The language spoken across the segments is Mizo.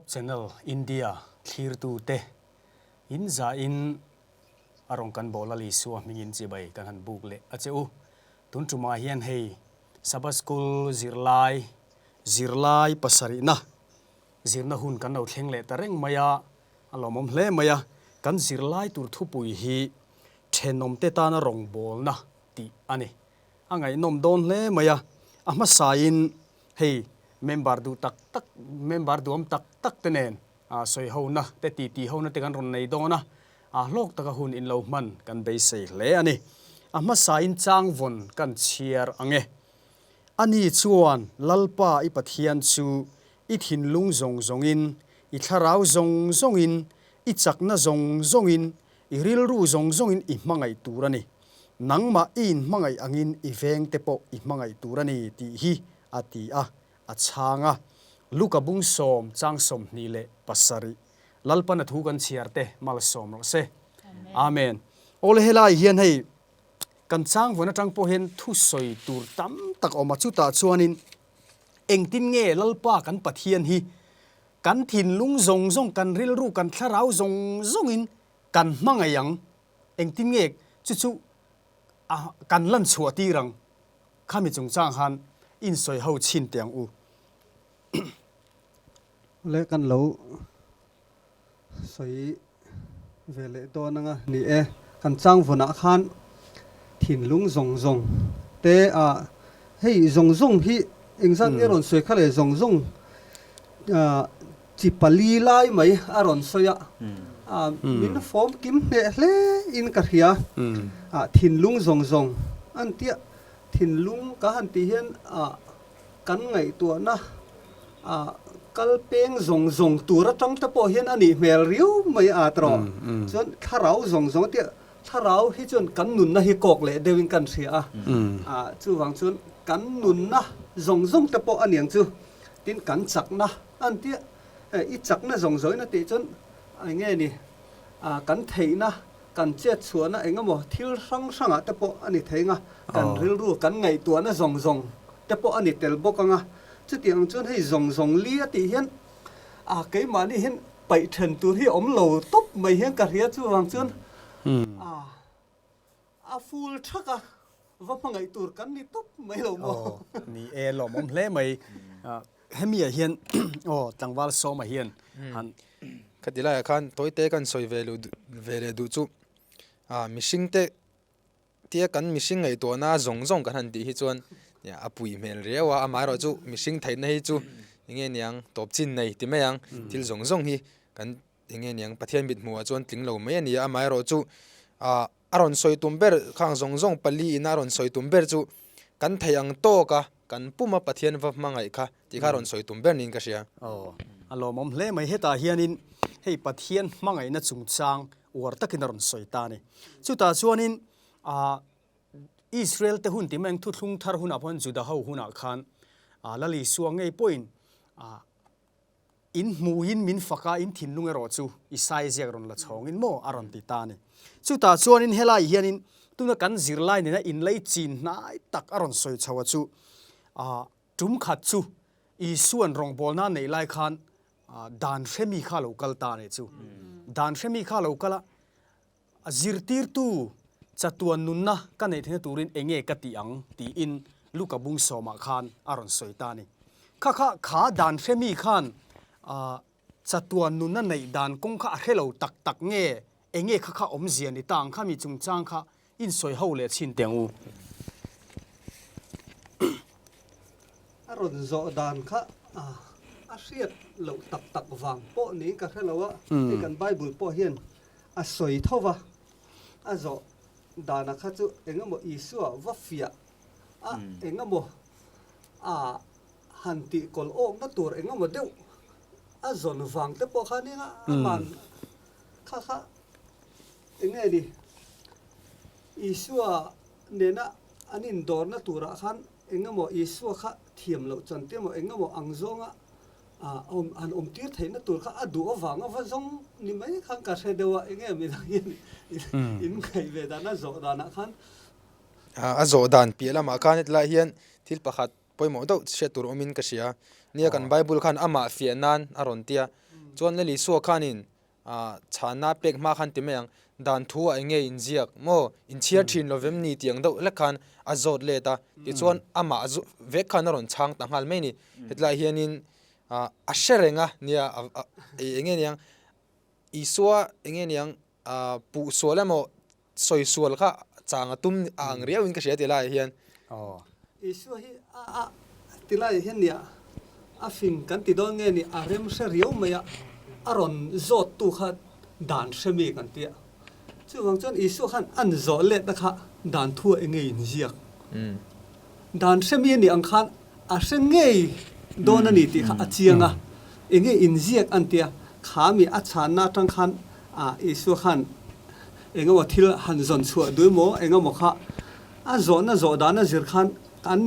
Channel India thlirtute in zahin a rawn kan bawl a Lisua hmingin chibai kan han buk leh a che u. Tun tumah hian hei Sabbath School zirlai zirlai pasarihna zirna hun kan lo thleng leh ta reng mai a, a lawmawm hle mai a. Kan zirlai tur thupui hi thenawmte tana rawngbawlna tih a ni. A ngaihnawm dawn hle mai a, a hmasain hei member duh tak tak, member duam tak tak te nen sawi hona te titi hona te kan rawn nei dawn a, a hlawk taka hun in lo hman kan beisei hle a ni. A hmasain changvawn kan chhiar ang e. Ani chuan Lalpa i Pathian chu i thinlung zawng zawngin, i thlarau zawng zawngin, i chakna zawng zawngin, I rilru zawng zawngin i hmangaih tur a ni. Nangmah i inhmangaih angin i vengte pawh i hmangaih tur a ni tih hi a ti a, a chhang a. Luka bung sawm chang 27 Lalpan a thu kan chhiar te malsawm rawh se. Amen. Awle helai hian hei kan chang vawn atang pawh hian thu sawi tur tam tak a awm a, chutah chuanin engtin nge Lalpa kan Pathian hi Kan thinlung zawng zawng, kan rilru, kan thlarau zawng zawngin kan hmangaih ang. Engtin nge chu chu a kan lan chhuah tir ang? Khami chungchang khan insawi ho chhin teh ang u. Le kan lo sawi ve leh dawn anga ni e. Kan chang vawnah khan thinlung zawng zawng te a hei zawng zawng hi engzat nge rawn sawi kha le zawng zawng chi pali lai mai a rawn sawi a, min fawm kim hneh hle in ka hria. Thinlung zawng zawng an tia thinlung ka han tih hian Kan ngaihtuahna kal peng zawng zawng tur atang te pawh hian a nih hmel riau mai a tawh. Chuan thlarau zawng zawng tia thlarau hi chuan kan nunna hi kawk leh deuhin kan hria a. Chuvang chuan kan nunna zawng zawng te pawh a niang chu. Tin kan chakna an tia i chakna zawng zawngin a tih chuan eng nge ni kan theihna kan chet chhuahna eng emaw thil hrang hrangah te pawh a ni thei ang a, kan rilru kan ngaihtuahna zawng zawng te pawh a ni tel bawk ang a. Chutiang chuan hei zawng zawng li a tih hian a keimahni hian paih then tur hi awm lo tawp mai hian ka hria chuvang chuan a a full thak a va hmangaih tur kan ni tawp mai lo maw. Aw ni e lawmawm hle mai. Hemi ah hian aw tlangval sawma hian han. Khati laiah khan tawite kan sawi ve luh ve leh duh chu ah mihring te tia kan mihring ngaihtuahna zawng zawng kan han tih hi chuan a pui hmel riau a amaherawh chu mihring theihna hi chu enge niang tawp chin nei ti mai ang thil zawng zawng hi kan enge niang Pathian mit hmuhah chuan tling lo mai a ni a amaherawh chu ah a rawn sawi tum ber khang zawng zawng pali in a rawn sawi tum ber chu kan theih ang tawk a kan puma Pathian va hmangaih kha tih kha a rawn sawi tum ber niin ka hria. Aw, a lawmawm hle mai. Hetah hianin hei Pathian hmangaihna chungchang uar takin a rawn sawi ta a ni. Chutah chuanin ah Israel te hun ti mai ang thuthlung thar hunah pawh hian Juda ho hunah khan ah Lal Isua ngei pawhin ah In hmuhin min fak a, in thinlung erawh chu i sai ziak rawn la chhawngin maw a rawn ti ta a ni. Chutah chuanin helai hianin tuna kan zirlai nena inlei chin hnai tak a rawn sawi chho a chu tum khat chu Isua'n rawngbawlna a neih lai khan dan hremi kha a lo kal ta a nih chu. Dan hremi kha a lo kal a, A zirtirtu chatuan nunna ka neih theihna turin eng nge ka tih ang tiin Luka bung sawmah khan a rawn sawi ta a ni. Kha kha kha dan hre mi khan chatuan nunna neih dan kawng kha a hre lo tak tak nge eng nge kha kha awmzia ni ta ang kha mi chungchang kha insawi ho leh chhin teh ang u. A rawn zawh dan kha a hriat loh tak tak vang pawh niin ka hre lo a, hei kan Bible pawh hian A sawi tho va, a zawh dana kha chu eng emaw Isua va fiah a, eng emaw a han tih kawl awkna tur eng emaw deuh a zawn vang te pawh kha nia aman kha kha eng nge ni Isua nena an indawrna turah khan eng emaw Isua kha thiam loh chan te emaw eng emaw ang zawnga awm han awm tir theihna tur kha a duh avang a va zawng ni mai khan ka hre deuh a, enge midang hian in ngaih ve dan a zawh danah khan. A zawh dan piah lamah khan hetilai hian thil pakhat pawimawh deuh hriat tur awmin ka hria. Nia kan Bible khan amah fiah nan a rawn tia. Chuan Lal Isua khanin chhanna pek hma khan ti mai ang, dan thu ah enge inziak maw, inchhiar thin lo vem ni tih ang deuh hlek khan a zawt let a, tichuan amah vek khan a rawn chhang ta nghal mai a ni. Hetlaiah hianin a hre reng a nia enge niang Isua enge niang puh sual emaw sawi sual kha chang a tum a ang riau in ka hria ti laiah hian. Aw. Isua hi a a ti laiah hian nia a fing kan ti dawn nge ni a rem hre riau mai a, a rawn zawt tu kha dan hre mi kan ti a. Chuvang chuan Isua khan an zawh letna kha dan thu a enge inziak. Dan hre mi a nih ang khan A hre ngei dawn a ni tih kha a chiang a, enge inziak an tia, kha mi a chhanna atang khan Isua khan engemaw thil han zawn chhuah duh emaw engemaw kha a zawhna zawh dan a zir khan kan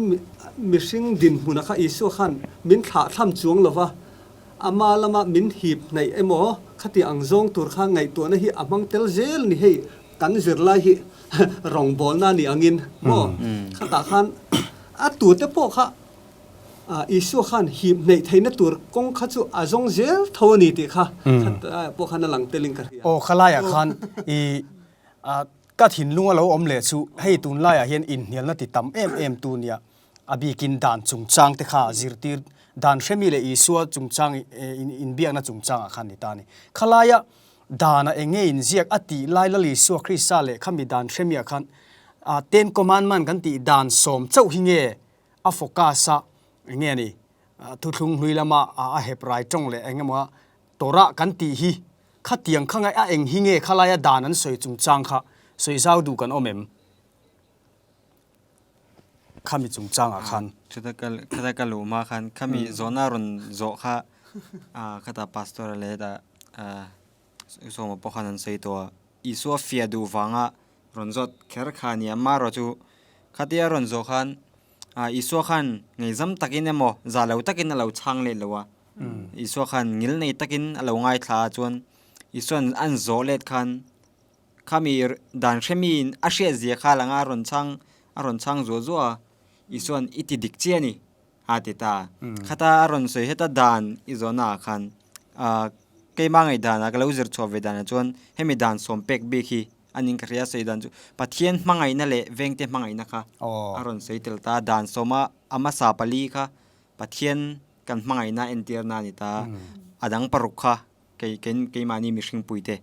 mihring dinhmuna kha Isua khan min thlah thlam chuang lova, ama lama min hip hnaih emaw khati ang zawng tur kha ngaihtuahna hi a hmang tel zel ni hei kan zirlai hi rawngbawlna a nih angin maw khatah khan a tute pawh kha Isua khan hip hneih theihna tur kawng kha chu a zawng zel tho a ni tih kha khatlaiah pawh khan a lang telin ka hria. Aw khalaiah khan i ka thinlung a lo awm leh chu hei tunlaiah hian inhnialna ti tam em em tu nia a bikin dan chungchang te kha zirtir dan hremi leh Isua chungchang inbiakna chungchangah khan ni ta a ni. Khalaia Dana eng nge inziak a tih lai Lal Isua Krista leh khami dan hremiah khan Ten Commandment kan tih dan sawm chauh hi nge a focus a eng nge ni thuthlung hlui lama a hep rai tawng leh eng emaw Torah kan tih hi khatiang kha ngai a eng hi nge khalaia dan an sawi chungchang kha sawi zau duh kan awm em? Khami chungchangah khan. Chuta ka khata ka luh hma khan khami zawhna rawn zawh kha khata pastor leh hetah Sawma pawh khan an sawi tawh a, Isua fiah duh vanga rawn zawt kher kha a ni a, amaherawh chu khatia rawn zawh khan Isua khan ngaihzam takin emaw za lo takin a lo chhang let lo a, Isua khan ngil nei takin a lo ngaithla a chuan Isua'n an zawh let khan Khami dan hremiin a hriat zia kha langa a rawn chhang a rawn chhang zuah zuah a, Isua'n i ti dik chiah a ni a ti ta. Khata a rawn sawi heta dan i zawhna ah khan keimah ngaihdanah ka lo zir chhuah ve danah chuan hemi dan sawm pek bik hi a ning ka hria a sawi dan chu Pathian hmangaihna leh vengte hmangaihna kha a rawn sawi tel ta. Dan sawma a hmasa pali kha Pathian kan hmangaihna entirna a ni ta, a dang paruk kha Kei kei keimahni mihring puite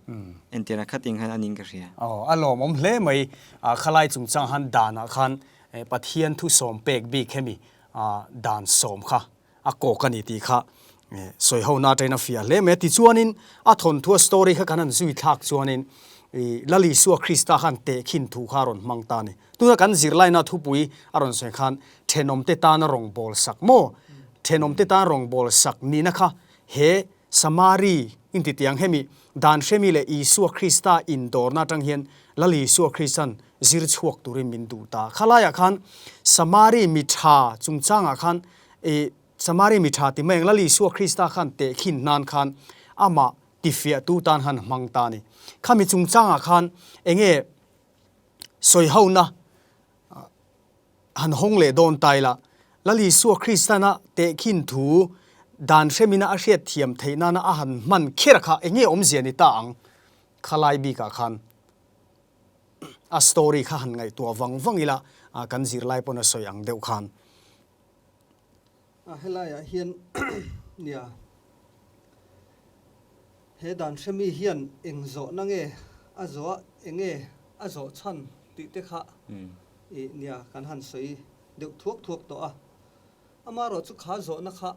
entirna khat eng hian a ning ka hria. Aw, a lawmawm hle mai. Khalai chungchang han danah khan Pathian thu sawm pek bik hemi dan sawm kha a kawk a ni tih kha sawi ho na atangin a fiah hle mai a. Tichuanin a thawnthua story kha kan han zui thlak chuanin Lal Isua Krista khan tehkhin thu kha a rawn hmang ta a ni. Tuna kan zirlaina thupui a rawn sawi khan thenawmte tana rawngbâwl sak maw? Thenawmte tan rawngbâwl sak nihna kha he Samari intitiang hemi dan hremi leh Isua Krista indawrna atang hian Lal Isua Kristan zir chhuak turin min duh ta. Khalaiah khan Samari mi tha chungchangah khan i Samari mi tha ti mai ang Lal Isua Krista khan tehkhin nan khan amah tifiahtu tan khan hmang ta a ni. Khami chungchangah khan enge sawihona Han hawng leh dawn ta ila, Lal Isua Kristana tehkhin thu dan hremina a hriat thiam theih nana a han hman kher kha eng nge awmzia ni ta ang? Khalai bikah khan a story kha han ngaihtuah vang vang ila, kan zirlai pawn a sawi ang deuh khan. A helaiah hian nia he dan hremi hian eng zawhna nge a zawh a, eng nge a zawh chhan tih te kha i nia kan han sawi deuh thuak thuak tawh a. Amaherawh chu kha zawhna kha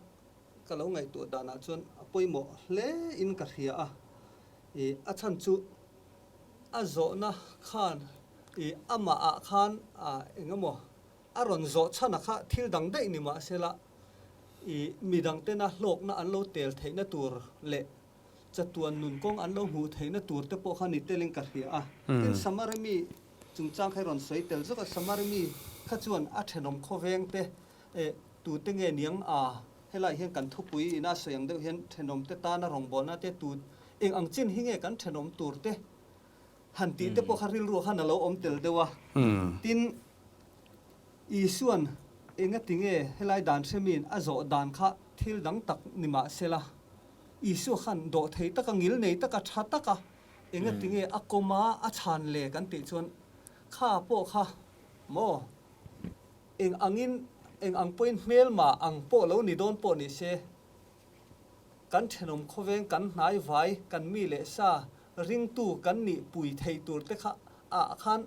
ka lo ngaihtuah danah chuan a pawimawh hle in ka hria a, i a chhan chu a zawhna khan i amah ah khan eng emaw A rawn zawh chhan a kha thil dang daih ni mah sela, i mi dang tena hlawkna an lo tel theihna tur leh chatuan nun kawng an lo hmuh theihna tur te pawh kha ni telin ka hria a. Tin, Samari mi chungchang kha i rawn sawi tel zawk a, Samari mi kha chuan a thenawm khawveng te eh tute nge niang a, helaiah hian kan thupui ina sawi ang deuh hian thenawm te tana rawngbawlna te tu eng ang chin hi nge kan thenawm tur te han tih te pawh kha rilruah khan a lo awm tel deuh a. Tin, Isua'n enga tinge helai dan hremiin a zawh dan kha thil dang tak ni mah sela. Isua khan dawhthei taka ngil nei taka tha taka engatinge a kawm a a chhan le kan tih chuan kha pawh kha maw eng angin eng ang pawhin hmelma ang pawh lo ni dawn pawh ni se kan thenawm khawveng kan hnai vai kan mi leh sa ringtu kan nih pui thei tur te kha ah khan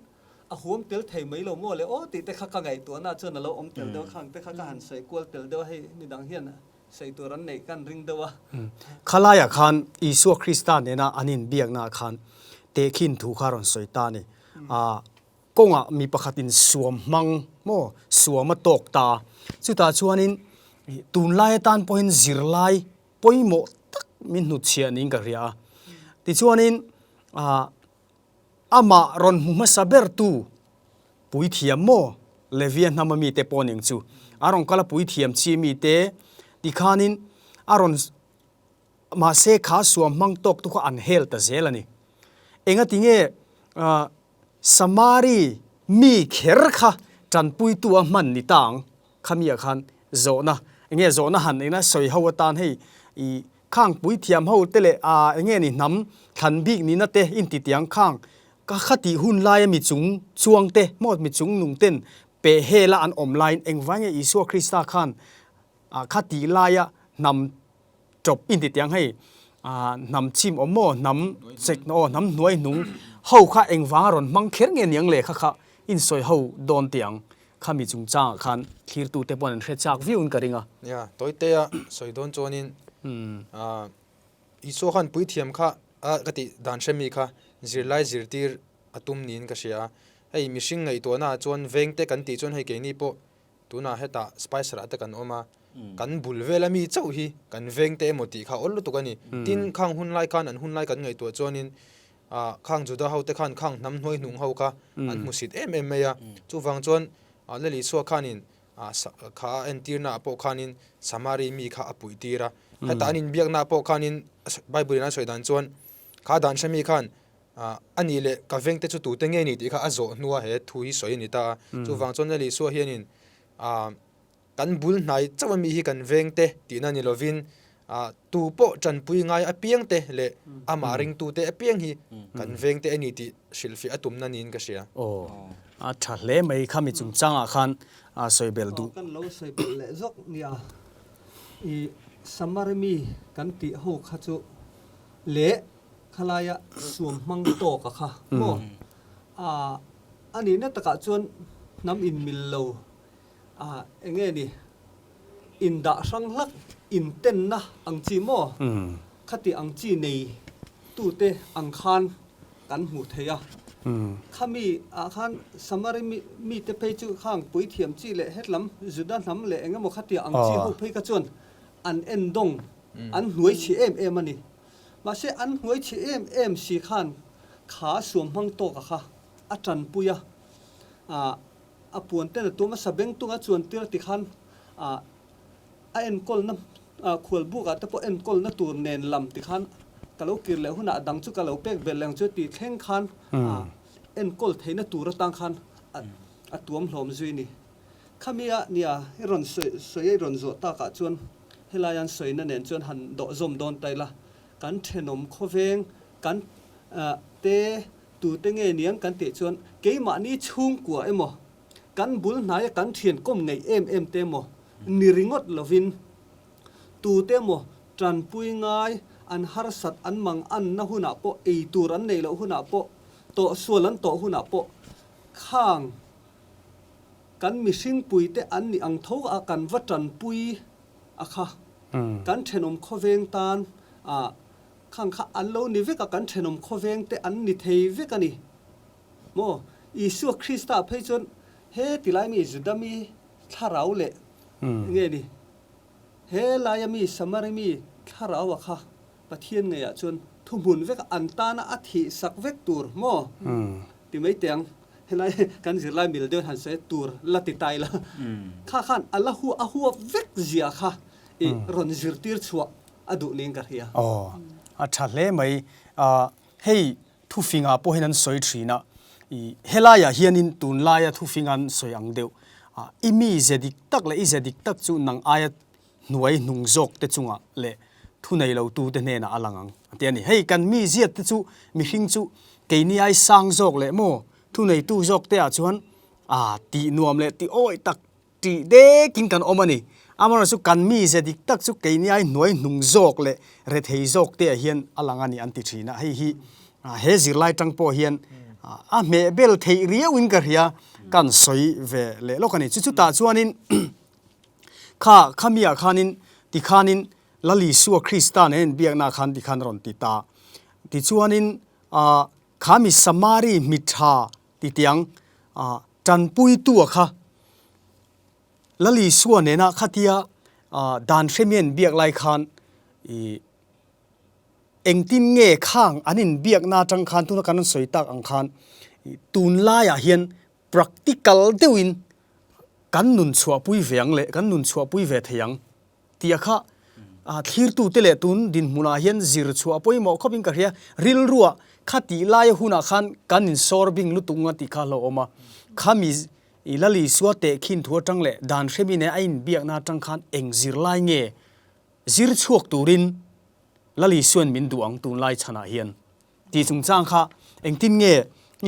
a huam tel thei mai lo maw le aw tih te kha ka ngaihtuahna chuan a lo awm tel deuh khang te kha ka han sawi kual tel deuh a hei midang hian sawi tur an neih kan ring deuh a. Khalaiah khan Isua Krista nena an inbiaknaah khan tehkhin thu kha a rawn sawi ta a ni. Aa kawngah mi pakhatin suam hmang maw suam a tawk ta a, chutah chuanin tunlai atan pawhin zirlai pawimawh tak min hnutchhiah niin ka hria a. Tichuanin aa Amah rawn hmu hmasa bertu puithiam maw Levia hnama mite pawh ning chu a rawn kal a puithiam chi mite tikhanin a rawn mahse kha suam hmang tawk tu kha an hel ta zel a ni. Engati nge Samari mi kher kha tanpuitu a hman ni ta ang? Khamiah khan zawhna enge zawhna han engna sawi ho atan hei i Khang puithiam ho te leh a enge ni hnam thlan bik nihna te inti tiang khang ka kha tih hun laia mi chung chuang te maw mi chung nung ten peh hela an awm laiin engvai nge Isua Krista khan a kha tih laia hnam tawp inti tiang hei a hnam chim awm maw hnam chek aw hnam hnuai hnung ho kha engvanga rawn hmang kher nge niang le kha kha insawi ho dawn tiang Khami chungchangah khan thlirtute paw'n an hre chak viauin ka ring a. Nia, Tawitea sawi dawn chuanin Isua khan puithiam kha a ka tih dan hre mi kha zirlai zirtir a tum niin ka hria a. Hei mihring ngaihtuahnaah chuan vengte kan tih chuan hei keini pawh tunah hetah Spicer ah te kan awm a, kan bul vela mi chauh hi kan vengte emaw tih kha awl lutuk a ni. Tin, khang hunlai khan an hunlai kan ngaihtuah chuanin Ah, khang Juda hote khan khang hnam hnuai hnung ho kha an hmusit em em mai a. Chuvang chuan Lal Isua khanin kha a entirna ah pawh khanin Samari mi kha a puih tir a. Heta an inbiakna ah pawh khanin Bible in a sawi dan chuan kha dan hre mi khan a nih leh ka vengte chu tute nge ni tih kha a zawh hnua he thu hi sawi a ni ta a. Chuvang chuan Lal Isua hianin Kan bul hnai chauh ami hi kan veng te tihna ni lovin tu pawh tanpui ngai apiang te leh amah ringtu te apiang hi kan veng te a ni tih hrilhfiah a tumna niin ka hria. Aw, a tha hle mai khami chungchangah khan sawi belh duh. Kan lo sawi belh leh zawk nia, i Samarimi kan tih ho kha chu leh khalaia suam hmang tawk a kha maw? A nihna takah chuan hnam inmil lo A enge ni? Indah hrang hlak, intenna ang chi maw? Khati ang chi nei tute ang khan kan hmuh thei a. Khami ah khan Samari mite phei chu khang puithiam chi leh hetlam Juda hnam leh engemaw khatia ang chi ho phei kha chuan an endawng, an hnuai chhi em em a ni. Mahse an hnuai chhi em em si khan kha suamhmang tawka kha a tanpui a. A puan ten a tum a, sabengtung a chuan tir ti khan a enkawlna khualbuk ah te pawh enkawlna tur nen lam ti khan ka lo kir leh hunah a dang chu ka lo pek belh leng chu tih thleng khan enkawl theihna tur atang khan a tuam hlawm zui ni. Khami a nia i rawn sawi sawi a i rawn zawh takah chuan helai an sawina nen chuan han dawh zawm dawn ta ila kan thenawm khawveng kan te Tute nge niang kan tih chuan keimahni chhungkua emaw, kan bul hnaia kan thian kawm ngeih em em te emaw ni ringawt lovin tute emaw tanpui ngai an harsat an mang anna hunah pawh ei tur an neih loh hunah pawh tawhsual an tawh hunah pawh khang kan mihringpuite an nih ang tho a kan va tanpui a kha kan thenawm khawveng tan a Khang kha an lo ni vek a, kan thenawm khawveng te an ni thei vek a ni. Maw? Isua Krista phei chuan he ti lai mi Juda mi thlarau leh nge ni? He laia mi Samari mi thlarau a kha Pathian ngeiah chuan thuhmun vek a, an tana a thih sak vek tur maw? Ti mai teh ang. Helai kan zirlai mil deuh han sawi tur la ti ta ila. Kha khan a la hua a huap vek zia kha i rawn zirtir chhuah a duh niin ka hria. Aw, a tha hle mai. Ah, hei thufingah pawh hian an sawi thin a, i helaiah hianin tunlaia thufing an sawi ang deuh. Ah, i mi ze dik tak leh i ze dik tak chu nang aia hnuai hnung zawk te chungah leh. Thunei lotute hnenah a lang ang, a ti a ni. Hei kan mi ziatte chu mihring chu keini ai sang zawk leh maw thuneitu zawk te ah chuan a tih nuam leh tih awih tak tih dekin kan awm a ni. Amaherawhchu chu kan mi ze dik tak chu keini ai hnuai hnung zawk leh rethei zawk te ah hian a lang a ni an ti thin a. Hei hi he zirlai tang pawh hian a hmeh bel theih riauin ka hria kan sawi ve leh lawk a ni. Chu chutah chuanin kha khamiah khanin tikhanin Lal Isua Krista nen biakna khan tikhan a rawn ti ta. Tichuanin ah kha mi Samari mi tha ti tiang ah tanpuitua kha Lal Isua nena khatia ah dan hremian biak lai khan ih engtin nge khang an inbiakna atang khan tuna kan rawn sawi tak ang khan ih tunlaiah hian practical deuhin kan nun chhuahpui ve ang leh kan nun chhuahpui ve thei ang. Tia kha thlirtute leh tun dinhmunah hian zir chhuah pawimawh khawpin ka hria. Rilruah kha tih laia hunah khan kan insawr bing lutuk nga tih kha a hlauhawm a. Khami i Lal Isua tehkhin thu atang leh dan hremi nen a inbiakna atang khan eng zir lai nge zir chhuak turin Lal Isuain min duh ang tunlai chhanah hian tih chungchang kha engtin nge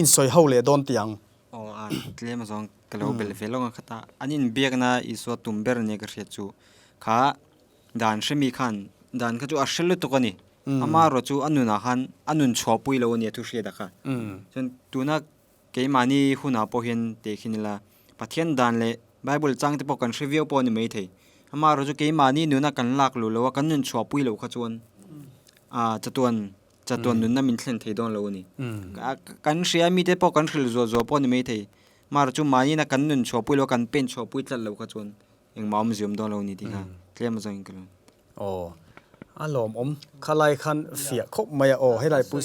insawi ho leh dawn tih ang. Aw a tlem azawng ka lo belh ve lawk a khata an inbiakna Isua tum ber nia ka hriat chu kha dan hremi khan dan kha chu a hre lutuk a ni amaherawh chu a nunah khan a nun chhuahpui lo a nia thu hriat a kha chuan tuna keimahni hunah pawh hian tehkhin ila Pathian dan leh Bible chang te pawh kan hre viau pawh a ni maithei amaherawh chu keimahni nuna kan lak luh loh a kan nun chhuahpui loh kha chuan ah chatuan Chatuan nunna min thlen thei dawn lo a ni. Kan hria mite pawh kan hrilh zuah zuah pawh a ni maithei. Mahra chu mahniina kan nun chhuahpui lo a, kan pen chhuahpui tlat lo kha chuan engmah awmzia awm dawn lo a ni tih kha tlem a zawngin ka lawm. Aw, a lawmawm. Khalai khan fiah khawp mai a, aw helai pu.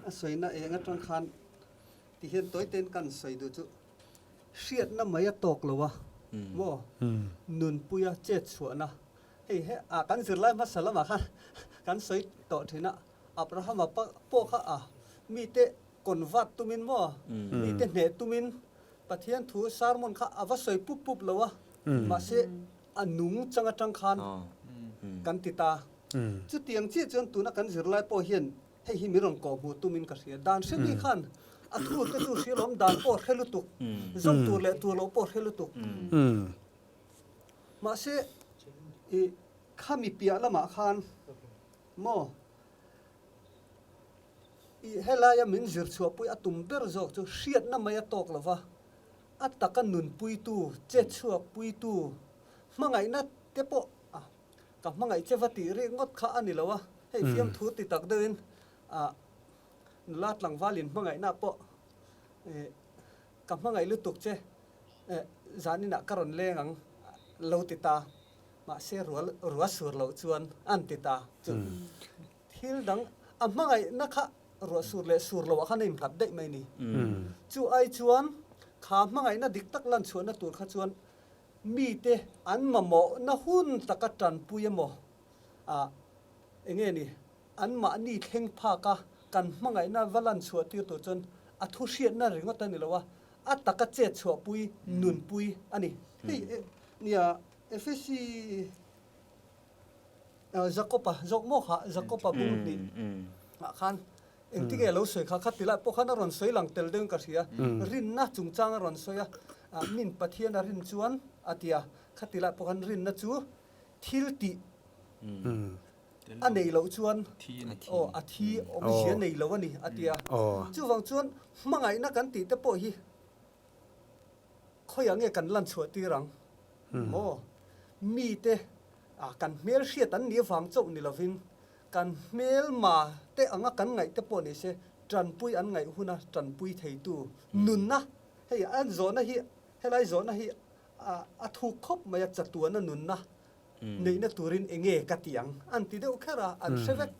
A sawina eng atang khan ti hian tawi ten kan sawi duh chu hriatna mai a tawk lo a maw nunpuia chet chhuahna Hei he ah kan zirlai hmasa lamah khan kan sawi tawh thin a, Abrahama pawh kha a mite convert tumin maw, mite hneh tumin Pathian thu sermon kha a va sawi pup pup lo a, mahse a nung chang atang khan kan ti ta. Chutiang chiah chuan tuna kan zirlai pawh hian hei hi min rawn kawh hmuh tumin ka hria. Dan hre mi khan a thu te chu hria lawm, dan pawh hre lutuk, zawm tur leh tur loh pawh hre lutuk. Mahse, i khami piah lamah khan maw i helaia min zir chhuahpui a tum ber zawk chu hriatna mai a tawk lo va, a taka nunpuitu, che chhuakpuitu, hmangaihna te pawh a ka hmangaih che va tih rik ngawt kha a ni lo a, hei fiamthu ti tak deuhin ah nula tlangval inhmangaihna pawh ih ka hmangaih lutuk che. Eh, zaninah ka rawn leng ang lo ti ta, mahse rual rua sur loh chuan an ti ta chu. Thil dang a hmangaihna kha ruah sur leh sur loh ah khan a innghat daih mai ni. Chu ai chuan kha hmangaihna dik tak lan chhuahna tur kha chuan mite an mamawhna hun taka tanpui emaw ah enge ni Anmahni thleng phaka kan hmangaihna va lan chhuah tir tur chuan a thu hriatna ringawt a ni lo a, a taka chet chhuahpui, nunpui a ni. Hei nia Efesi Jakob-a zawk maw kha Jakob-a bung hnih ah khan engtinge a lo sawi kha kha ti lai pawh khan a rawn sawi lang tel deuhin ka hria. Rinna chungchang a rawn sawi a, min Pathian a rin chuan a ti a, kha ti lai pawh khan rinna chu thil tih a nei loh chuan aw a thi awmzia nei lo a ni a ti a. Chuvang chuan hmangaihna kan tih te pawh hi khawiah nge kan lan chhuah tir ang maw? Mite kan hmel hriat an nih avang chauh ni lovin kan hmelma te anga kan ngaih te pawh ni se tanpui an ngaih huna tanpui theitu nunna hei an zawhna hi helai zawhna hi a thuk khawp mai a chatuana nunna neihna turin enge ka ti ang an ti deuh kher a, an hre vek.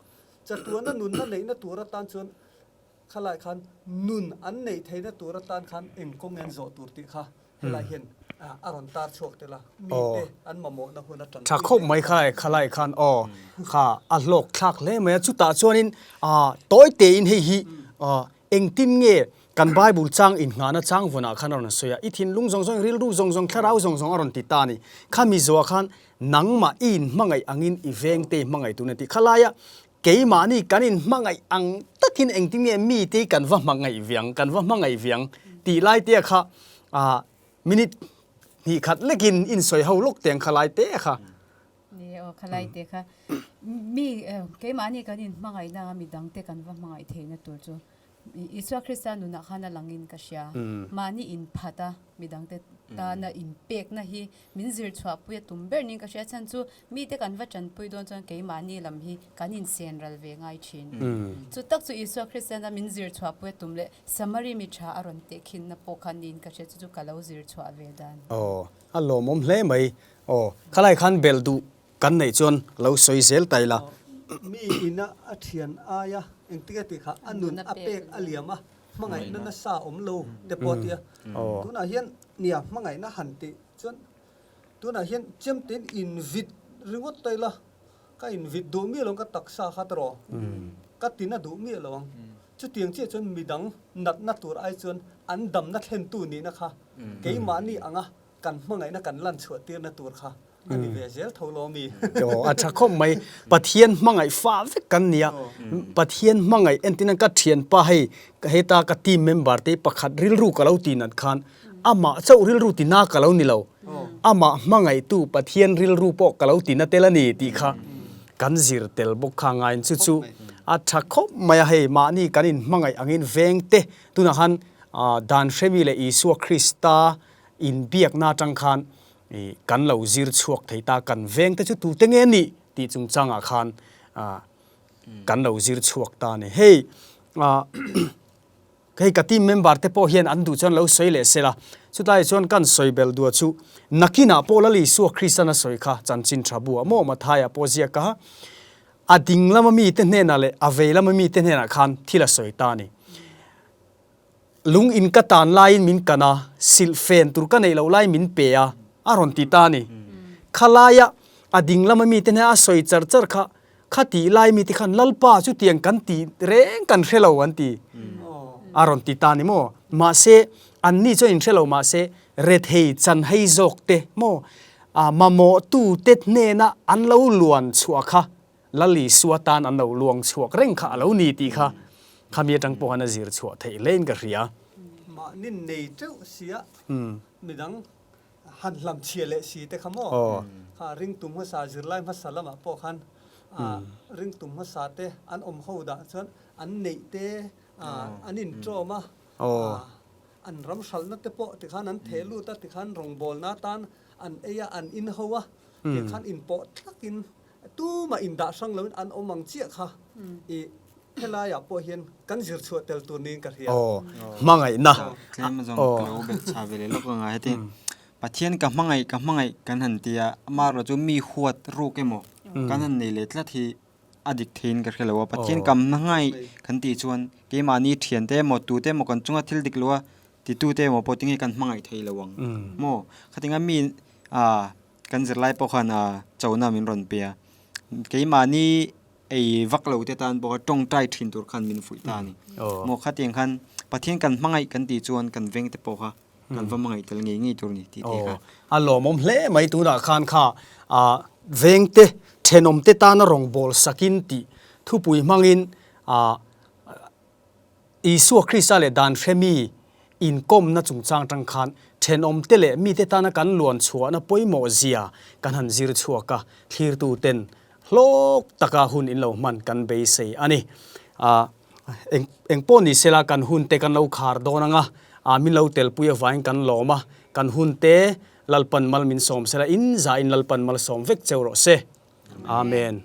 Chatuana nunna neihna tur atan chuan khalai khan nun an neih theihna tur atan khan eng kawng nge an zawh tur tih kha helai hian a rawn tar chhuak tel a, mite an mamawhna hun a tanpui Tha khawp mai khalai khalai khan aw kha a hlawk thlak hle mai a, chutah chuanin tawi tein hei hi engtin nge. Kan Bible chang innghahna chang vawnah khan a rawn sawi a, I thinlung zawng zawng, i rilru zawng zawng, thlarau zawng zawng a rawn ti ta a ni. Khami zawhah khan nangmah i inhmangaih angin i vengte i hmangaih tun a ti. Khalaia keimahni kan inhmangaih ang takin engtin nge mite hi kan va hmangaih viang, kan va hmangaih viang tih lai te kha ah minute hnih khat lekin insawi ho lawk teng khalai te kha. Ni aw, khalai te kha mi keimahni kan inhmangaihna anga midangte kan va hmangaih theihna tur chu Isua Krista nunah khan a langin ka hria. Mahni inphat a, midangte tana inpekna hi min zir chhuahpui a tum ber niin ka hria. Chhan chu mite kan va tanpui dawn chuan keimahni lam hi kan insen ral ve ngai thin. Chu tak chu Isua Kristiana min zir chhuahpui a tum leh Samari mi tha a rawn tehkhinna pawh kha niin ka hria. Chu chu ka lo zir chhuah ve dan. Aw, a lawmawm hle mai. Aw, khalai khan belh duh Kan neih chuan lo sawi zel ta ila. Mi ina a thian aia engtik a tih kha a nun a pek a liam a, hmangaihna nasa awm lo te pawh a ti a. Tunah hian nia hmangaihna han tih chuan tunah hian chemtein invit ringawt ta ila, ka invit duh miah lo ang ka taksa kha tawh ka tina duh miah lo ang. Chutiang chiah chuan midang natna tur ai chuan an damna thlentu nihna kha keimahni anga Kan hmangaihna kan lan chhuah tirna tur kha a ni ve zel tho lo mi? Aw, a tha khawp mai. Pathian hmangaih fa vek kan nia. Pathian hmangaih entin ka thianpa hei heta ka team member te pakhat rilru ka lo ti nat khan amah chauh rilru ti na ka lo ni lo. Amah hmangaihtu Pathian rilru pawh ka lo ti na tel a ni tih kha kan zir tel bawk kha ngaiin chu chu a tha khawp mai a hei mahni kan inhmangaih angin vengte tunah khan Dan Hremi leh Isua Krista Inbiakna atang khan kan lo zir chhuak thei ta, kan veng te chu tute nge nih tih chungchangah khan kan lo zir chhuak ta a ni. Hei hei ka team member te pawh hian an duh chuan lo sawi leh sela, chutlaiah chuan kan sawi belh duah chu nakinah pawh Lal Isua Kristan a sawi kha chanchin tha buah maw Mathaiah pawh ziak a, a ding lama mite hnenah leh a vei lama mite hnenah khan thil a sawi ta a ni. Lung in ka tan laiin min kan a, silh fen tur ka neih loh lai min pe a, a rawn ti ta a ni. Khalaia a ding lama mite hnena a sawi char char kha, kha tih lai mite khan Lalpa chutiang kan tih reng kan hre lo an ti, a rawn ti ta a ni maw? Mahse, anni chuan in hre lo mahse, rethei chanhei zawk te maw, mamawhtute hnena an lo luan chhuah kha Lal Isua tan an lo luang chhuak reng kha a lo ni tih kha khami atang pawh khan a zir chhuah theih hlein ka hria. Mahni nei teuh sia midang han hlam chhia leh si te kha maw? Kha ringtu hmasa zirlai hmasa lamah pawh khan ringtu hmasa te an awm ho dah chuan an neih te an inṭawm a, an ram hralhna te pawh tikhan an theh lut a, tikhan rawngbawlna atan an ei a, an in ho a, tikhan inpawh tlakin Tumah indah hrang loin an awm ang chiah kha i helaiah pawh hian kan zir chhuah tel tur niin ka hria. Aw, hmangaihna. Tlem zawng ka lo belh chha ve leh lawk anga heti Pathian ka hmangaih ka hmangaih kan han ti a, amaherawh chu mi huat ruk emaw kan han nei leh tlat hi a dik theiin ka hre lo a, Pathian ka hmangaih kan tih chuan keimahni thiante emaw tute emaw kan chunga thil dik lo a titute emaw pawh tinge kan hmangaih thei lo ang maw khatinga mi ah Kan zirlai pawh khan chona min rawn pe a, keimahni ei vak lo te tan pawh kha tawngtai thin tur khan min fuih ta a ni. Maw khatiang khan Pathian kan hmangaih kan tih chuan kan veng te pawh kha kan va hmangaih tel ngei ngei tur a ni tih te kha. A lawmawm hle mai tunah khan kha vengte thenawmte tana rawngbâwl sakin tih thupui hmangin Isua Krista leh dan hremi inkawmna chungchang atang khan thenawmte leh mite tana kan luan chhuahna pawimawh zia kan han zir chhuak a, thlirtuten hlawk taka hun in lo hman kan beisei a ni. Eng eng pawh ni sela kan hunte kan lo khar dawn ang a, min lo telpui avangin kan lawm a, kan hunte Lalpan mal min sawm sela in zahin Lalpan mal sawm vek cheu rawh se. Amen.